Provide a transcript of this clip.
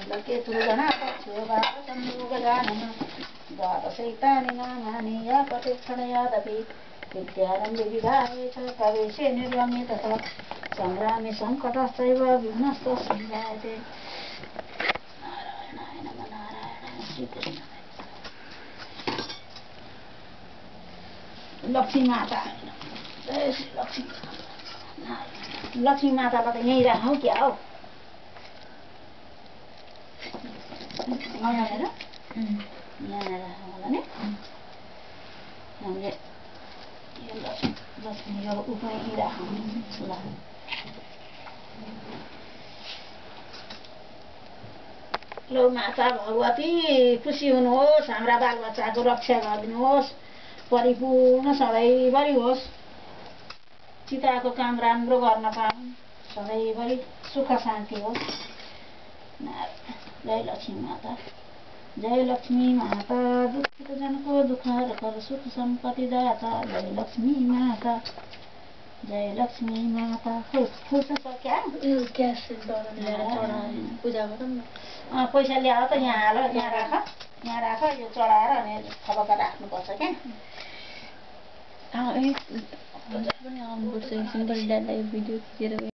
केतु गणापक्षो चन्द्रुगजानन द्वादशैतानि नामानि या प्रतिक्षणयादपि विद्यारम्भे विधाये च प्रवेशे निर्गम्ये तथा संग्रामे सङ्कटश्चैव विघ्नस्तु संजायते। नारायणाय नमः। नारायणाय श्रीकृष्ण। लक्ष्मी माता जय श्री लक्ष्मी। लक्ष्मी मातालाई त यहीँ राखौँ क्या हो यहाँ राखौँ होला नि हामीले यो लक्ष्मी यो उप यहीँ राखौँ ल। लौ माता भगवती खुसी हुनुहोस्, हाम्रा बालबच्चाको रक्षा गरिदिनुहोस्, परिपूर्ण सधैँभरि होस्, चिताको काम राम्रो गर्न पाऊँ, सधैँभरि सुख शान्ति होस्। जय लक्ष्मी माता। जय लक्ष्मी माता दुखित जनको दुःख हर सुख सम्पत्ति दाता। जय लक्ष्मी माता। जय लक्ष्मी माता। खोइ फुल्छ क्या पूजा गरौँ न। पैसा ल्याएर त यहाँ हाल, यहाँ राख यो चढाएर अनि थपक्क राख्नुपर्छ क्या। पनि आउनुपर्छ एकछिन भिडियो खिचेर